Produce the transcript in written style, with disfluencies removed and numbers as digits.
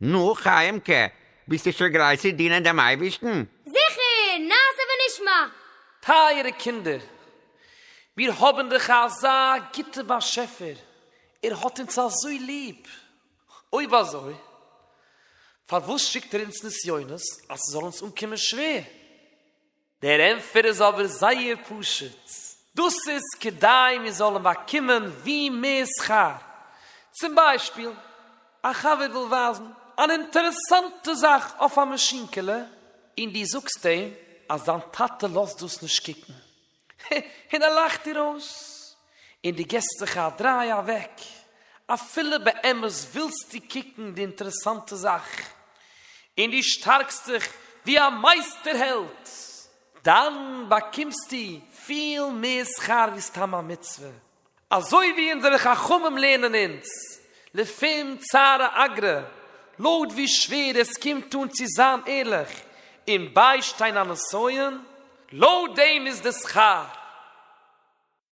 נו, חיימ'קע, ביסטו שוין גרייט צו דינען דעם אייבערשטן? זיכער! נעשה ונשמע! טייערע קינדער, מיר האבן דאך אזא גוטע באשעפער, ער האט אונז אזוי ליב, אויב אזוי פארוואס שיקט ער אונז נסיונות אז ס'זאל אונז אנקומען שווער? דער ענטפער איז אבער זייער פשוט, דאס איז כדי מיר זאלן באקומען ווי מער שכר. צום ביישפיל, א חבר וויל ווייזן אן אינטערעסאנטע זאך אויף א מאשינקעלע, און דו זאגסט אים אז דיין טאטע לאזט דאס נישט קוקן, און ער לאכט דיר אויס, און דו געסט זיך א דריי אוועק, אפילו באמת ווילסטו קוקן די אינטערעסאנטע זאך, און דו שטארקסט זיך ווי א מייסטער העלד, דאן באקומסטו פיל מער שכר ווי סתם א מצוה. אזוי ווי אונזערע חכמים לערנען אונז, לפום צערא אגרא, לויט ווי שווער עס קומט אן צו זיין ערליך און ביישטיין א נסיון, לויט דעם איז די שכר.